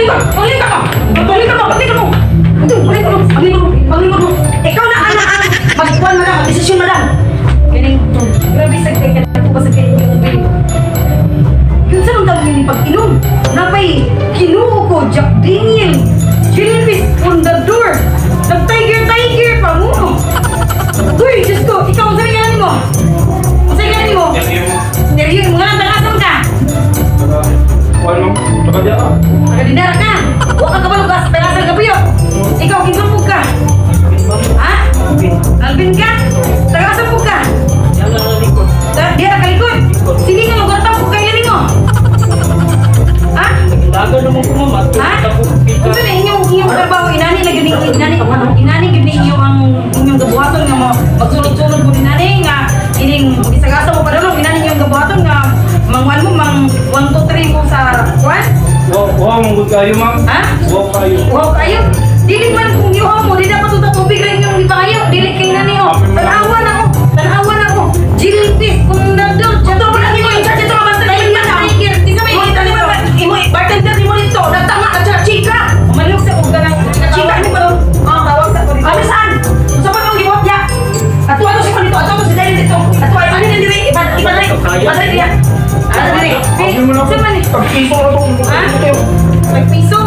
Paglingkod, paglingkod mo. Paglingkod mo, paglingkod mo. Paglingkod mo, paglingkod mo, paglingkod mo. Ikaw na anak ang magkuhan, madam, magdesisyon, madam. Galing, grabe sa kay kadako pa sa kay inyong bill. Yun sa nung tawag ni pag-inom. Napay, kinuo ko, Jack Daniel. Gilbis on the door. Nag-tiger-tiger pa mo. Uy, Diyos ko, ikaw, saan nga mo? Saan nga mo? Neryo mo nga, tagasam ka. Kuan mo, taga ka. Tagadindara ka. Huwag ka kabalo ka, tagasan ka puyo. Ikaw, kinsampog ka. Ha? Alvin ka? Tagasampog ka. Yan lang ang likod. Diya ka kalikod. Sige nga, magkatap ko kailan mo. Ha? Dagan naman ko, ma'am. At Ha? Unsa na inyong inyong trabaho inani lagi ni inani inani gyud ninyo ang inyong gabuhaton nga mo magsulod-sulod mo inani nga ining bisag asa mo padulong inani inyong gabuhaton nga mangwan mo mang 1 2 3 mo sa kwan? Wow, wow, manggod kayo, ma'am. Ha? Wow kayo. Wow kayo. Dili man kung yuhaw mo, di dapat uta tubig ra inyong gipangayo. Dili kay nani oh. Tan-awa na ko. Tan-awa na ko. Jilpis kung nadol. Ito ba lang imo in charge ito nga Tiger, tiger. Di sa may Imo bartender nimo dito. Nagtanga ka siya, chika. Umalok sa kung ganang Chika nimo ba? Ah, tawag sa ko dito. Kami saan? Sa pa kang gibuhat niya? Ato ato si dito, ato ato si Daryl dito. Ato ay ano diri iba iba diri. Iba diri diya. Ano diri? Eh, sa man eh? Pag-piso na to. Ha? Nagpiso?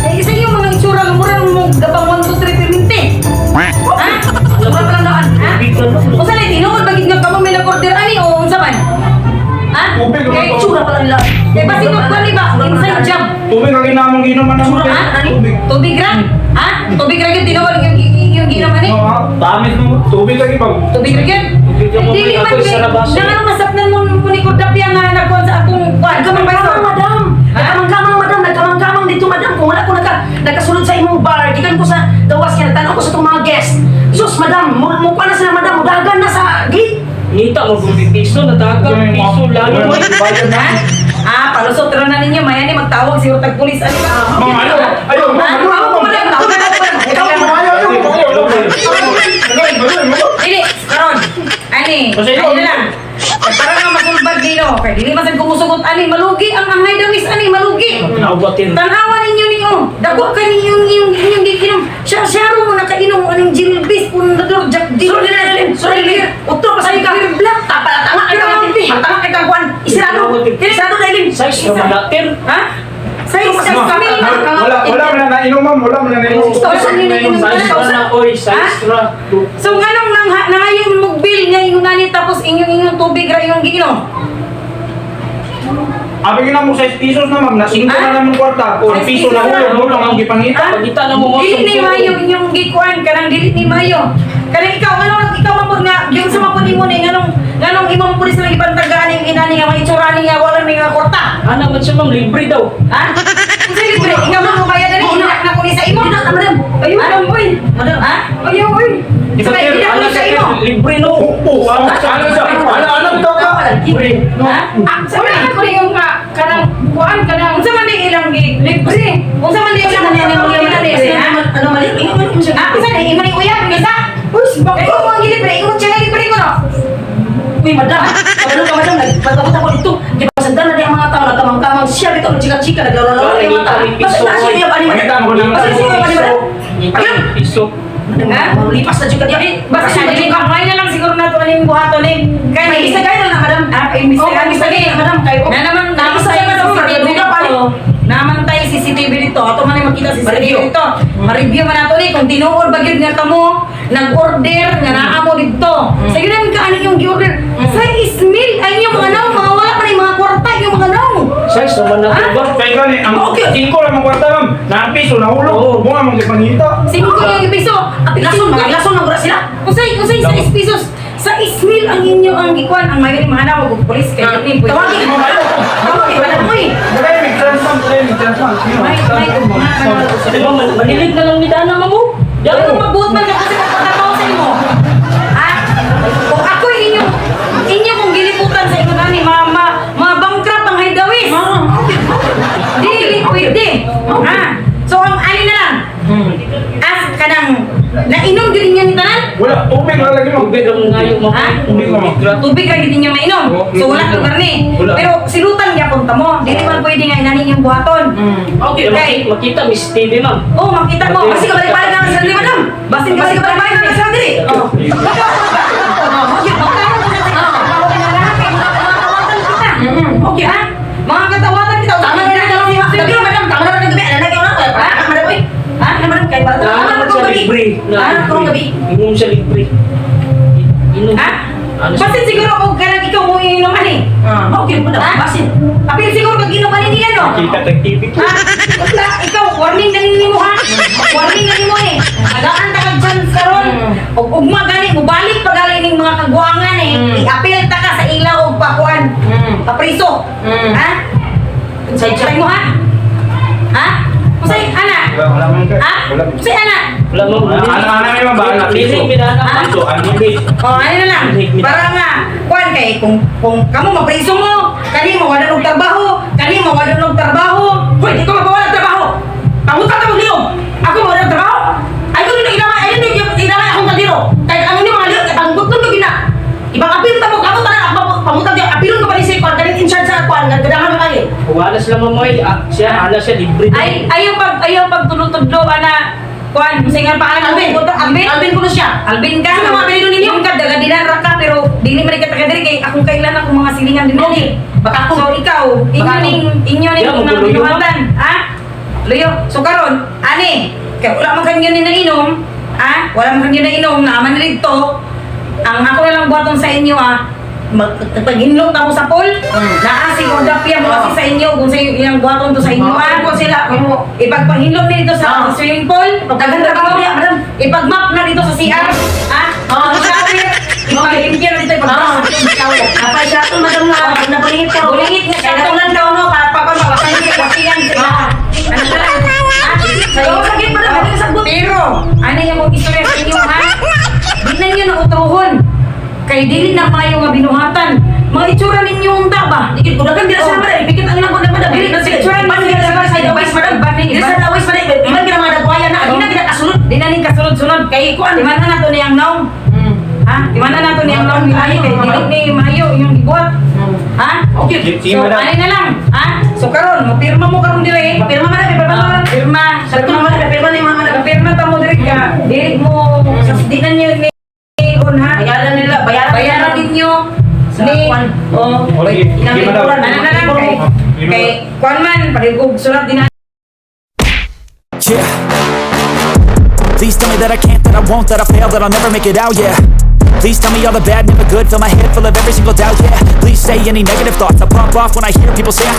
Eh, isa yung mga itsura nga mura mo gabang 1, 2, 3, perminte. Ha? Mura pa lang daan. Ha? Unsa na tinuod ba gid nga kamo may nag-order ani o unsa man? Ha? Tubig, Kay Itsura pa lang nila. Kay basin mo kuan ba? Inside job. Tubig ang ginamong ginuman na mo. Ha? Tubig. Tubig ra? Ha? Tubig ra gyud tinuod yung yung ginom ani? Oo, ha? Tamis mo. Tubig lagi ba? Tubig ra gyud. Tubig ra mo, Dili may man ako'y kay sarabaso. nanganong masapnan mo mo ni Kordapia nga nagkuan sa akong kuan supervisor. Nagkamang madam. Ha? Nagkamang-kamang madam, nagkamang-kamang dito madam. Kung wala ko nakasulod sa imong bar, gikan ko sa gawas kaya nagtan-aw ko sa itong mga guest. Sus madam, mo mo na sila madam, mudagan na sa gate. Ngita mo kung piso, natagal piso, lalo mo. Ha? Ah, palusot ra na ninyo, maya ni magtawag siguro tag pulis ani ba? Ma'am, ayaw. Ayaw, ma'am. Ha? Ayaw, Tawag ko ma'am. madam, tawag ko madam. Ayaw, ma'am. Ayaw, ayaw, ayaw, ayaw. Ayaw, ayaw, ayaw. Dili, karon. Ani, Kasi ani na lang. Para nga masulbad nino, kay dili man sad kumusugot ani malugi ang angay dawis ani malugi. Naubatin. Tanawa ninyo ninyo. Dako ka ninyo inyong inyong gikinom. Siya siya mo nakainom anong jilbis pundador Jack Daniel. Sorry dili, sorry dili. Utro pa sa ka. Black. Tapa tanga kay kang tanga kay kang kuan. Isirado. Isirado dili. Size naman natin. Ha? Size size Ma'am, kami. wala, wala mo na nainom, ma'am. Wala mo na nainom. Size ra na, oy. Size ra. So nganong nang nangayon mo bill nga ingon ani tapos inyong inyong tubig ra yung giinom? Abi gina mo 6 pesos na, ma'am. Na 5 Ha? na naman kwarta. O Seis piso na pesos na. hulog mo lang ang gipangita. Pagita na mo mo. Dili ni mayo inyong gikuan kanang dili ni mayo. Kanang ikaw nganong ikaw man pud nga yung sa mapud nimo ni nganong nganong imo man pud sila gipantagaan ning inani nga mga itsura ni nga wala may nga kwarta. Ana man siya ma'am, libre daw. Ha? Unsa libre? Ikaw man mo kaya dali inak na ko ni sa imo. Dili na madam. Ayaw lang boy. Madam. Ha? Ayaw oy. Sabay Ikaw, inak ko Ana ni sa siya, imo. libre no. Oo, ano ano siya? Ano ano bitaw ka? Libre. Ha? Ah, sabi na ko yung nga kanang kuan kanang Unsa man di ilang gi libre? Unsa man di ilang gi libre? Ha? Ano mali? Ingon mo siya. Ah, unsa ni imo ni uyab ni isa? Uy, Kay mo ang gilibre, ingon siya nga libre ko no. Uy, madam. Kabalo ka madam, nagpatawad ako dito. Gipasandan na di ang mga tao nagkamang-kamang siya bitaw nagchika-chika naglaro-laro ang mga tao. Basta na siya iya ani madam. Pangita mo lang. Basta siya ani madam. Ngita piso. Ha? Lipas na jud ka diya. Basta Basta na jud ka. ka. Ngayon na lang siguro na ito aning buhaton eh. Kaya May isa kayo na madam. Ah, kay Oh, imbestigahan kay ni madam kayo. Na naman naman Isa tayo sa madam, CCTV duga pa dito. Naman tayo CCTV dito. Ato man ay makita CCTV Ma-review. dito. Ma-review man nato ni kung tinuod ba gyud nga kamo nag-order nga naa mo dito. Sa yun ang kaani yung gi-order. Sa ismil ay yung mga naw, mga wala pa ni mga kwarta yung mga naw. Size naman natin ba? Kaya gani, ang Okay. 5 lang ang kwarta, ma'am. Na piso na hulog. Oo. Mo ang gipangita. Singko yung piso. Lason, mga lason na gura sila. Usay, usay sa pesos. Sa ismil ang inyo ang gikuan ang mayo ni mga naw og pulis kay ni Tawagin. Ma'am, ayaw. Tawagin madam uy. Dali, may chance, ma'am. Dali, may chance, ma'am. May Di ba, manilig na lang ni Dana, ma'am. oh. Yan Yan. kung magbuot man ka kasi magpatrabaho sa imo. Ha? Kung ako inyo inyo kong giliputan sa inyo nani, ma ma ma bankrupt ang haydawis. Dili pwede. Ha? So ang ani na lang. As kanang nainom gyud ninyo ni tanan? Wala, tubig lang lagi, ma'am. Tubig lang ngayo, ma'am. Ha? Tubig lang, ma'am. Tubig ra gid ninyo mainom. Oo. So wala to karne. Wala. Pero silutan gyapon ta mo. Dili man pwede nga inani yung buhaton. Okay, Okay. makita, Miss TV, ma'am. Oh, makita mo. Basi ka balik-balik na sa diri, madam. Basin ka balik balik na sa diri. Oh. Baka Okay ha? Mga katawatan kita. Tama na na lang niya. Gabi, madam. Tama na lang gabi. Ano na kayo na? Ha? Madam, oy. Ha? Madam, kay para Naano tama man na siya gabi. libre. Ha? Karong gabi. Inom siya libre. Inom. Ha? Ano siya? Basin siguro kung kanang ikaw mo inom ani. Ah, okay madam. Ha? Basin. Apil siguro kag inom ani nila, no? Kita tag TV. Ha? Basta ikaw, warning na nimo ha. Warning na nimo eh. Tagaan ta kag chance karon. Og ugma gani mobalik pa gali ning mga kagwangan eh. I-appeal ta ka sa ila og pakuan. Papriso. Ha? Inside Say mo ha? Ha? Usay ana? Wala, wala man kay. Ha? Wala. Usay ana? Wala, ma'am. Ano, ano, ma'am, bahala. Libre, minana, Ha? ma'am. Piso, ano piso? Oh, ano na lang. Para nga kuan kay kung kamo mapriso mo, kani mo wala og trabaho, kani mo wala og trabaho. Hoy, di ko mapawala ang trabaho. Pangutan ta mong liog. Ako mawala ang trabaho. Ay ko nino inamay, ay nino inamay akong kaldero. Kay ang inyong mga liog, panguton ko gina. Ibang apil ta mo, ako tanan ako pangutan di apilon ko pa ni si kuan kaning in charge sa kuan nga gadahan mo kay. Wala sila, ma'am. Oy. Ah, siya, ana siya, libre. Ay ayaw pag tulod-tudlo ana kuan, usay nga pangalan Alvin, mo? Alvin. Alvin ko na siya. Alvin ka. Sino mga apelyido ninyo? Yung ka dagadilan ra ka pero dili man ka taga diri kay akong kailan akong mga silingan din Okay. eh. Baka ako. So ikaw, inyo Baka ako. ning Yeah, mga maguluyo, binuhatan, ha? Luyo. So karon, ani, kay wala man kanyo ni nainom, ha? Wala man kanyo nainom, naaman na dito. Ang ako na lang buhaton sa inyo ah, magpaghinlok ako sa pool. Naa si Kordapia mo kasi sa inyo kung sa iyang buhaton to sa inyo Oh, ah. ko sila mo. Ipagpahinlok na dito sa swimming pool. Daghan trabaho diya, madam. Ipag-map na dito sa CR. Ha? Shower. Ipaglimpyo na dito. Ipag-brush na dito. Kapay siya to madam nga napalingit ka. Bulingit nga siya. Kaya lang daw no para pa pa Pasangit, pasiyan sila. Ano na lang? Ha? Sa sakit madam, hindi ka sagbot. Pero, ano yung mong istorya sa inyo, ha? Di na ninyo na utruhon. Kay dili na kayo nga binuhatan. Mga itsura ninyo unta ba? Dikit ko dagan dira sila madam, ipikit ang ilang kuan madam. Dili na sila. Itsura Iban ninyo gina sa sa dawis madam. Dili sa dawis madam, iban gina mga dagwaya na, di na gina kasulod. Di na ning kasunod-sunod. Kay Kuan. Di man na nato niyang naong. Ha? Di man na nato niyang naong ni Ayo. Kay dili ni Mayo yung gibuhat. Ha? Okay. Sige, So, madam. ano na lang? Ha? So, karon, mapirma mo karon dire. Mapirma madam, mapirma Ah, madam. pirma. Sa tulo madam, mapirma ni mga madam. Pirma ta mo dire ka. Dili mo sa di na niyo ni on ha. Bayaran nila, bayaran. Bayaran ninyo Sa ni kuan. oh. Okay, sige, madam. Ano na lang kay kuan man padigog sulat din. Yeah. Please tell me that I can't, that I won't, that I fail, that I'll never make it out, yeah. Please tell me all the bad, never good, fill my head full of every single doubt, yeah. Please say any negative thoughts, I pop off when I hear people say I